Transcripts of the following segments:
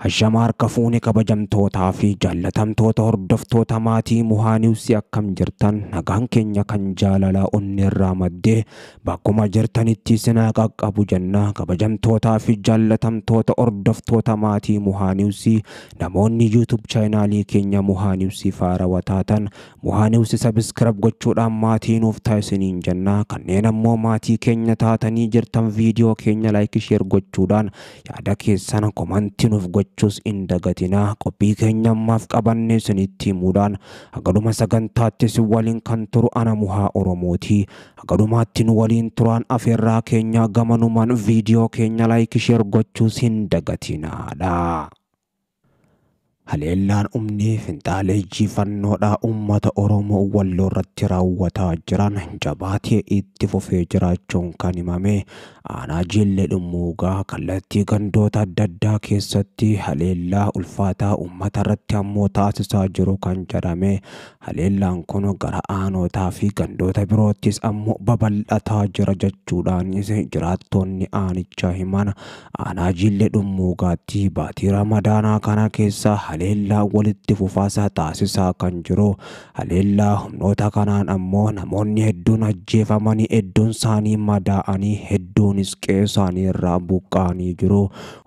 Hashama harka fuune kabajamtootaa fi jaallatamtoota hordoftoota maatii Muhaa Niwus akkam jirtan nagaan keenya kan jaalalaa onneerraa maddee bakkuma jirtanitti isin haa qaqqabu jenna. Kabajamtootaa fi jaallatamtoota hordoftoota maatii Muhaa Niwus namoonni YouTube chaanaalii keenya Muhaa Niwus faarawaa taatan Muhaa Niwus subscribe gochuudhaan maatii nuuf taasisaniin jenna. Kanneen ammoo maatii keenya taatanii jirtan viidiyoo keenya like share gochuudhaan yaada keessan komantii nuuf gochuus hin dagatinaa. Qophii keenya ammaaf qabannee isinitti himuudhaan hagaduma sagantaatti isin waliin kan turu ana Muhaa Oromooti. Hagadumaatti nu waliin turaan afeerraa keenya gamanumaan viidiyoo keenya like share gochuus hin dagatinaadha. Haleellaan humni finxaalee fannoodhaa uummata Oromoo Walloo irratti raawwataa jiran jabaatee itti fufee jiraachuun kan himame aanaa Jillee Dhummuugaa kallattii gandoota adda addaa keessatti haleellaa ulfaataa uummata irratti ammoo taasisaa jiru kan jedhame. Haleellaan kun gara aanootaa fi gandoota biroottis ammoo babal'ataa jira jechuudhaanis jiraattonni aanichaa himan. Aanaa Jillee Dhummuugaatti baatii Ramadaanaa kana keessa haleellaa walitti fufaasaa taasisaa kan jiru. Haleellaa humnoota kanaan ammoo namoonni hedduun ajjeefamanii, hedduun isaanii madaa'anii, hedduunis qe'ee isaanii irraa buqqa'anii jiru.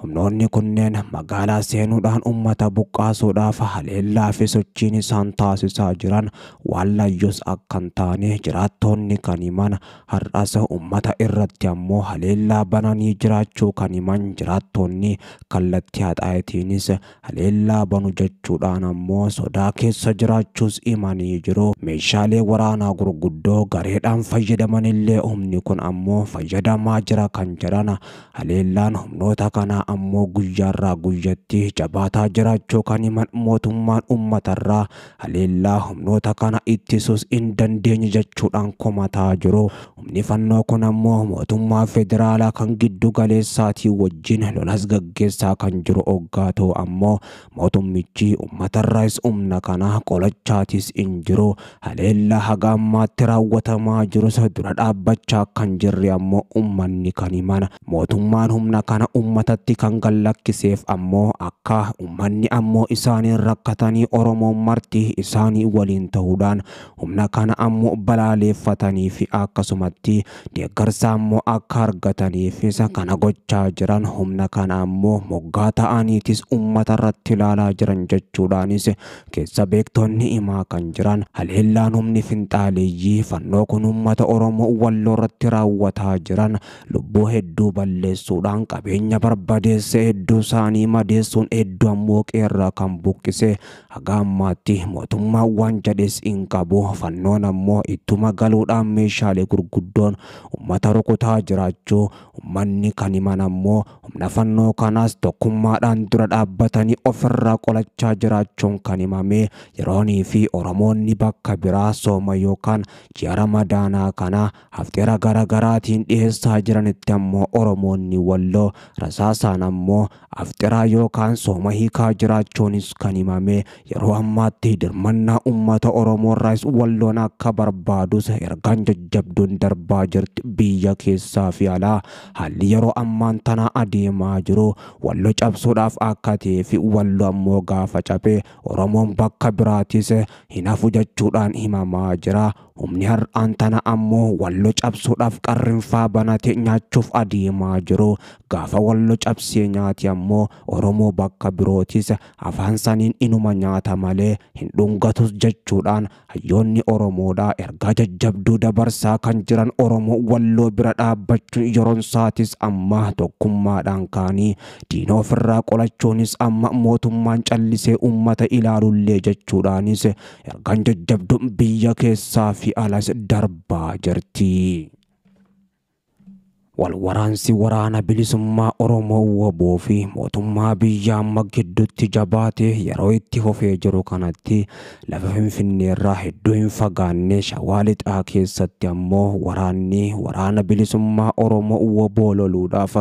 Humnoonni kunneen magaalaa seenuudhaan uummata buqqaasuudhaaf haleellaa fi sochiin isaan taasisaa jiran waan layyus akka hin taane jiraattonni kan himan. Har'as uummata irratti ammoo haleellaa bananii jiraachuu kan himan jiraattonni kallattii haxaayitiinis haleellaa banu jechuudhaan ammoo sodaa keessa jiraachuus himanii jiru. Meeshaalee waraanaa gurguddoo gareedhaan fayyadamanillee humni kun ammoo fayyadamaa jira kan jedhan. Haleellaan humnoota kanaa ammoo guyyaarraa guyyatti jabaataa jiraachuu kan himan mootummaan uummatarraa haleellaa humnoota kana ittisuus hin dandeenye jechuudhaan komataa jiru. Humni fannoo kun ammoo mootummaa federaalaa kan giddu galeessaatii wajjin lolas gaggeessaa kan jiru hoggaa ta'u ammoo mootummichi uummatarraas humna kana qolachaatis hin jiru. Haleellaa haga ammaatti raawwatamaa jirus dura dhaabbachaa kan jirre ammoo uummanni kan himan. Mootummaan humna kana uummatatti kan gallakkiseef ammoo akka uummanni ammoo isaaniin rakkatanii Oromoon marti isaanii waliin ta'uudhaan humna kana ammoo balaaleeffatanii fi akkasumatti deeggarsa ammoo akka argataniifis kana gochaa jiran. Humna kana ammoo moggaa ta'aniitis uummata irratti ilaalaa jiran jechuudhaanis keessa beektonni himaa kan jiran. Haleellaan humni finxaaleeyyii fannoo kun uummata Oromoo Walloo irratti raawwataa jiran lubbuu hedduu balleessuudhaan qabeenya barbadeesse, hedduu isaanii madeessuun, hedduu ammoo qeerraa kan buqqise. Haga ammaatti mootummaan waan jedhes hin qabu. Fannoon ammoo ittuma galuudhaan meeshaalee gurguddoon uummata rukutaa jiraachuu uummanni kan himan ammoo humna fannoo kanaas tokkummaadhaan dura dhaabbatanii ofirraa qolachaa jiraachuun kan himame. Yeroonii fi Oromoonni bakka biraa sooma yookaan ji'a Ramadaanaa kana hafteera garaagaraatiin dhiyeessaa jiranitti ammoo Oromoonni Walloo rasaasaan ammoo afxiraa yookaan sooma hiikaa jiraachuunis kan himame. Yeroo ammaatti dirmannaa uummata Oromoorraas Walloon akka barbaadus ergaan jajjabduun darbaa jirti biyya keessaa fi alaa. Haalli yeroo ammaan tana adeemaa jiru Walloo cabsuudhaaf akka ta'ee fi Walloo ammoo gaafa cabe Oromoon bakka biraatis hin hafu jechuudhaan himamaa jira. Humni har'aan tana ammoo Walloo cabsuudhaaf qarrinfaa banate nyaachuuf adeemaa jiru. Gaafa Walloo cabsee nyaate ammoo Oromoo bakka birootis afaan saniin inuma nyaata malee hin dhungatus jechuudhaan hayyoonni Oromoodhaa ergaa jajjabduu dabarsaa kan jiran. Oromoo Walloo bira dhaabbachuun yeroon isaatis amma tokkummaadhaan kaanii diina ofirraa qolachuunis amma mootummaan callisee uummata ilaalullee jechuudhaanis ergaan jajjabduun biyya keessaa fi alas darbaa jirti. Walwaraansi waraana bilisummaa Oromoo WBO fi mootummaa biyya amma gidduutti jabaate yeroo itti fufee jiru kanatti lafa Finfinneerraa hedduu hin fagaanne Shawaa Lixaa keessatti ammoo waraanni waraana bilisummaa Oromoo WBO loluudhaaf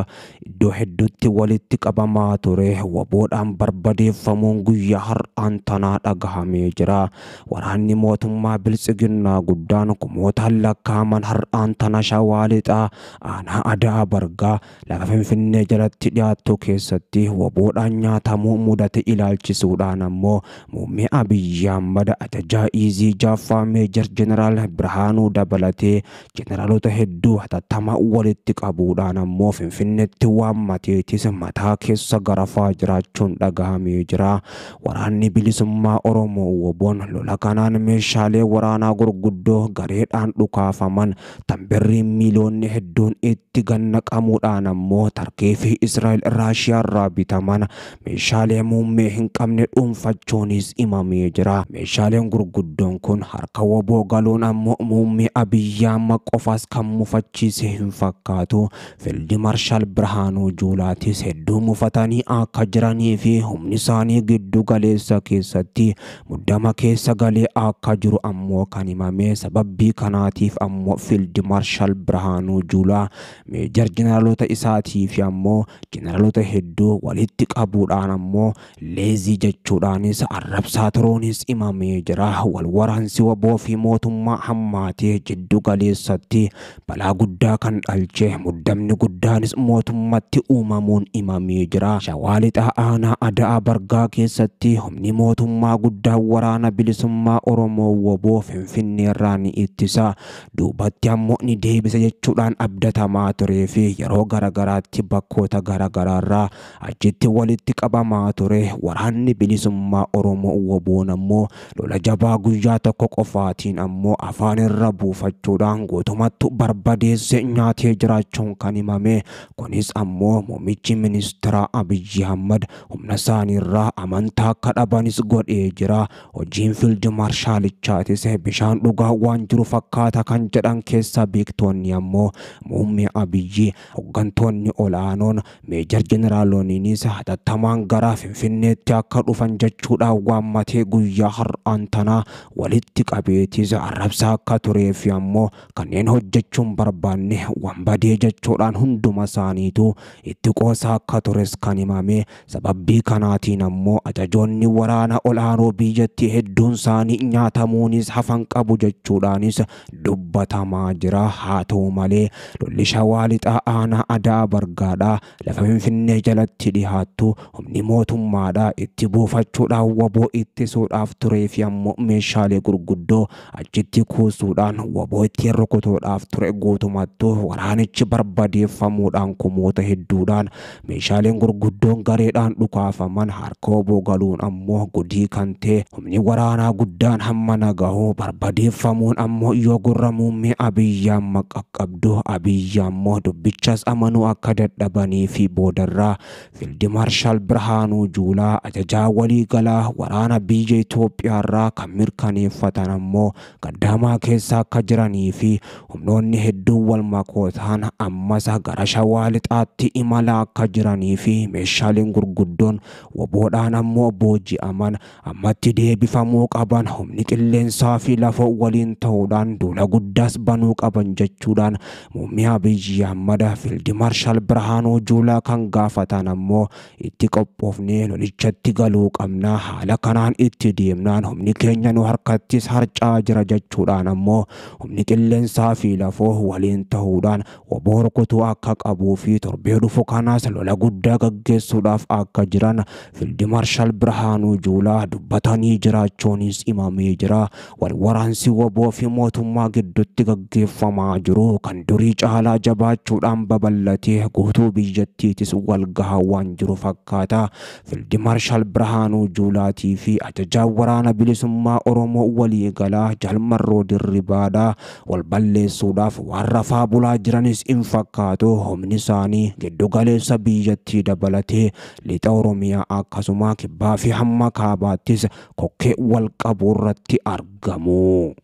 iddoo hedduutti walitti qabamaa ture WBOdhaan barbadeeffamuun guyyaa har'aan tanaa dhagahamee jira. Waraanni mootummaa biltsiginnaa guddaan kumootaan lakkaa'aman har'aan tana Shawaa Lixaa aanaa Adaa Bargaa lafa Finfinnee jalatti dhiyaattu keessatti WBOdhaan nyaatamuu mudate ilaalchisuudhaan ammoo muummee Abiyyi Ahmad ajajaa Iizii Jaaffaa Meejar Jeneraal Birhaanuu dabalatee jeneraalota hedduu hatattama walitti qabuudhaan ammoo Finfinneetti waammateetis mataa keessa garafaa jiraachuun dhagahamee jira. Waraanni bilisummaa Oromoo WBOn lola kanaan meeshaalee waraanaa gurguddoo gareedhaan dhukaafaman tambirrii miiliyoonni hedduun itti gannaqamuudhaan ammoo Tarkii fi Israa'el Raashiyaarraa bitaman meeshaalee muummee hin qabne dhuunfachuunis himamee jira. Meeshaaleen gurguddoon kun harka WBO galuun ammoo muummee Abiyyi Ahmad qofaas kan mufachiise hin fakkaatu. Fiildi Maarshaal Birhaanuu Juulaatis hedduu mufatanii akka jiranii fi humni isaanii giddu galeessa keessatti muddama keessa galee akka jiru ammoo kan himame. Sababii kanaatiif ammoo Fiildi Maarshaal Birhaanuu Juulaa meejar jeneraalota isaatii fi ammoo jeneraalota hedduu walitti qabuudhaan ammoo leezii jechuudhaanis arrabsaa turuunis himamee jira. Wal waraansi WBO fi mootummaa hammaatee jiddu galeessatti balaa guddaa kan dhalche muddamni guddaanis mootummatti uumamuun himamee jira. Shawaa Lixaa aanaa Adaa Bargaa keessatti humni mootummaa guddaa waraana bilisummaa Oromoo WBO Finfinneerraa ni ittisa, duubatti ammoo ni deebisa jechuudhaan abdatamaa turee fi yeroo garagaraatti bakkoota garagaraarraa achitti walitti qabamaa ture. Waraanni bilisummaa Oromoo WBOn ammoo lola jabaa guyyaa tokko qofaatiin ammoo afaan irra buufachuudhaan guutumatti barbadeesse nyaatee jiraachuun kan himame. Kunis ammoo muummichi ministeera Abiyyi Ahmad humna isaaniirraa amantaa akka dhabanis godhee jira. Hojiin Fiildi Maarshaalichaatis bishaan dhugaa waan jiru fakkaata kan jedhan keessa beektoonni ammoo muummee Abiyyi hooggantoonni olaanoon meejar jeneraaloniinis hatattamaan gara Finfinneetti akka dhufan jechuudhaan waammatee guyyaa har'aan tanaa walitti qabeetis arrabsaa akka turee fi ammoo kanneen hojjechuun barbaanne wanbadee jechuudhaan hunduma isaaniitu itti qoosaa akka tures kan himame. Sababii kanaatiin ammoo ajajoonni waraana olaanoo biyyattii hedduun isaanii nyaatamuunis hafan qabu jechuudhaanis dubbatamaa jira. Haa ta'u malee lolli Shawaa Lixaa aanaa Adaa Bargaadhaa lafa Finfinnee jalatti dhiyaattu humni mootummaadhaa itti buufachuudhaan WBO ittisuudhaaf turee fi ammoo meeshaalee gurguddoo achitti kuusuudhaan WBO ittiin rukutuudhaaf ture guutumattuu waraanichi barbadeeffamuudhaan kumoota hedduudhaan meeshaaleen gurguddoon gareedhaan dhukaafaman harka WBO galuun ammoo gudii kan ta'e humni waraanaa guddaan hamma nagahu barbadeeffamuun ammoo yoo gurra muummee Abiyyi Ahmad qaqqabdu Abiyyi ammoo dubbichas amanuu akka dadhabanii fi boodarraa Fiildi Maarshaal Birhaanuu Juulaa ajajaa waliigalaa waraana biyya Itoophiyaarraa kan mirkaneeffatan ammoo gaddaamaa keessa akka jiranii fi humnoonni hedduun wal makootaan ammas gara Shawaa Lixaatti imala akka jiranii fi meeshaaleen gurguddoon WBOdhaan ammoo booji'aman ammatti deebifamuu qaban humni qilleensaa fi lafoo waliin ta'uudhaan duula guddaas banuu qaban jechuudhaan muummee Abiyyi Ahmad Fiildi Maarshaal Birhaanuu Juulaa kan gaafatan ammoo itti qophoofnee lolichatti galuu qabna, haala kanaan itti deemnaan humni keenya nu harkattis harcaa jira jechuudhaan ammoo humni qilleensaa fi lafoo waliin ta'uudhaan WBO rukutuu akka qabuu fi torbee dhufu kanaas lola guddaa gaggeessuudhaaf akka jiran Fiildi Maarshaal Birhaanuu Juulaa dubbatanii jiraachuunis himamee jira. Wal waraansi WBO fi mootummaa gidduutti gaggeeffamaa jiru kan durii caalaa jabaachuudhaan babal'atee guutuu biyyattiitis wal gahaa waan jiru fakkaata. Fiildi Maarshaal Birhaanuu Juulaatii fi ajajaa waraana bilisummaa Oromoo waliigalaa Jalmarroo Dirribaadhaa wal balleessuudhaaf waan rafaa bulaa jiranis hin fakkaatu. Humni isaanii giddu galeessa biyyattii dabalatee lixa Oromiyaa akkasuma kibbaa fi hamma kaabaattis kokkee wal qabu irratti argamu.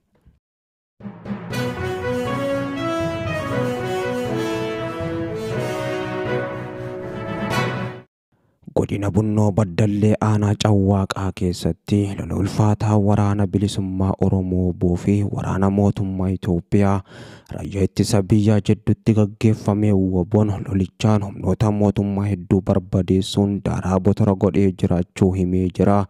Godina Bunnoo Baddallee aanaa Cawwaaqaa keessatti lola ulfaataa waraana bilisummaa Oromoo fi waraana mootummaa Itoophiyaa raayyaa ittisa biyyaa jidduutti gaggeeffame WBOn lolichaan humnoota mootummaa hedduu barbadeessuun daaraa botora godhee jiraachuu himee jira.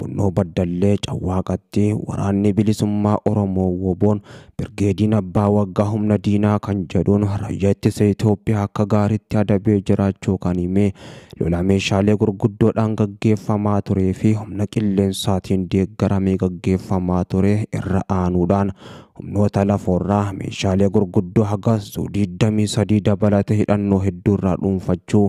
Bunnoo Baddallee Cawwaaqatti waraanni bilisummaa Oromoo WBOn Birgeediin Abbaa Waggaa humna diinaa kan jedhuun raayyaa ittisa Itoophiyaa akka gaariitti adabee jiraachuu kan hime lola meeshaalee gurguddoodhaan gaggeeffamaa turee fi humna qilleensaatiin deeggaramee gaggeeffamaa ture irra aanuudhaan humnoota lafoorraa meeshaalee gurguddoo haga Zuu 23 dabalatee hidhannoo hedduurraa dhuunfachuu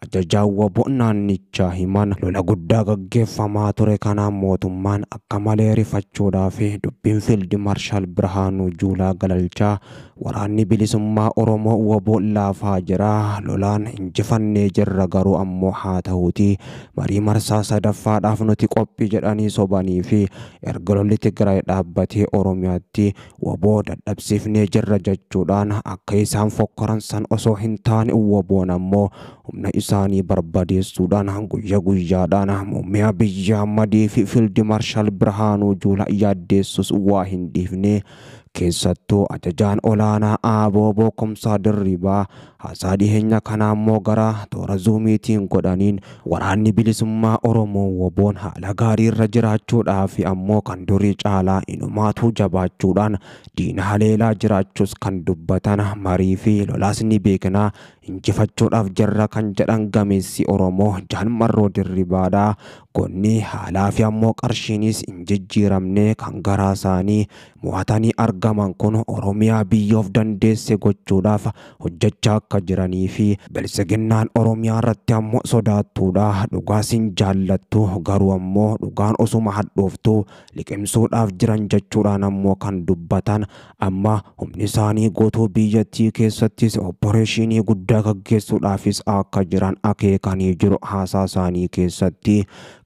ajajaan WBO naannichaa himan. Lola guddaa gaggeeffamaa ture kanaan mootummaan akka malee rifachuudhaa fi dubbiin Fiildi Maarshaal Birhaanuu Juulaa Galalchaa waraanni bilisummaa Oromoo WBO laafaa jira, lolaan injifannee jirra, garuu ammoo haa ta'uuti marii marsaa sadaffaadhaaf nuti qophii jedhanii sobanii fi erga lolli Tigraay dhaabbatee Oromiyaatti WBO dadhabsiifnee jirra jechuudhaan akka isaan fokkoran san osoo hin taane WBOn ammoo humna isaanii barbadeessuudhaan guyya guyyaadhaan muummee Abiyyi Ahmadii fi Fiildi Maarshaal Birhaanuu Juulaa yaaddeessus waa hin dhiifne. Keessattuu ajajaan olaanaa ABO Bokomsaa Dirribaa haasaa dhiheenya kanaa immoo gara toora zuumiitiin godhaniin waraanni bilisummaa Oromoo WBOn haala gaarii irra jiraachuudhaa fi ammoo kan durii caalaa inumaatuu jabaachuudhaan diina haleelaa jiraachuus kan dubbatan marii fi lolaas ni beeknaa injifachuudhaaf jirra kan jedhan gameessi Oromoo Jaal Marroo Dirribaadha. Gonni haalaa fi ammoo qarshiinis hin jijjiiramne kan garaa isaanii mo'atanii argaman kun Oromiyaa biyyoof dandeesse gochuudhaaf hojjechaa akka jiranii fi bilisiginnaan Oromiyaa irratti ammoo sodaattuudha. Dhugaas hin jaallattu, garuu ammoo dhugaan osuma hadhooftu liqimsuudhaaf jiran jechuudhaan ammoo kan dubbatan amma humni isaanii guutuu biyyattii keessattis opporeeshinii guddaa gaggeessuudhaafis akka jiran akeekanii jiru haasaa isaanii keessatti.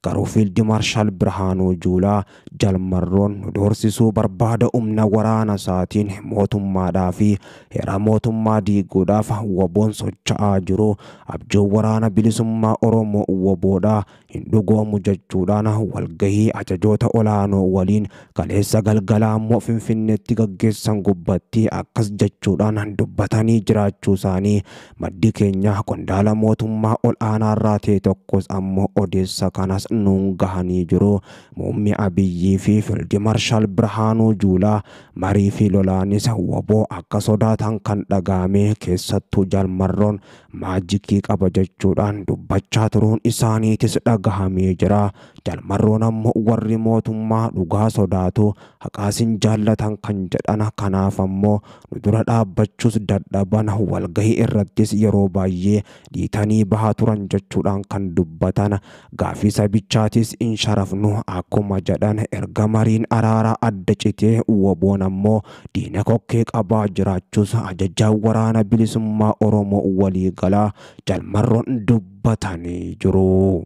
Garuu Fiildi Maarshaal Birhaanuu Juulaa Jalmarroon nu doorsisuu barbaada humna waraana isaatiin mootummaadhaa fi heera mootummaa diiguudhaaf WBOn socho'aa jiru. Abjuun waraana bilisummaa Oromoo WBOdha hin dhugoomu jechuudhaan walgahii ajajoota olaanoo waliin kaleessa galgalaa ammoo Finfinneetti gaggeessan gubbatti akkas jechuudhaan dubbatanii jiraachuu isaanii maddi keenya qondaala mootummaa ol aanaarraa ta'e tokkos ammoo odeessa kanas nuun gahanii jiru. Muummee Abiyyii fi Fiildi Maarshaal Birhaanuu Juulaa marii fi lolaanis WBO akka sodaatan kan dhagahame keessattuu Jalmarroon maajikii qaba jechuudhaan dubbachaa turuun isaaniitis dhagahamee jira. Jalmarroon ammoo warri mootummaa dhugaa sodaatu haqaas hin jaallatan kan jedhan kanaaf ammoo nu dura dhaabbachuus dadhaban walgahii irrattis yeroo baay'ee dhiitanii bahaa turan jechuudhaan kan dubbatan gaafii sabichaatis hin sharafnu akkuma jedhan erga mariin araaraa adda citee WBOn ammoo diina kokkee qabaa jiraachuus ajajaan waraana bilisummaa Oromoo waliigalaa Jalmarroon dubbatanii jiru.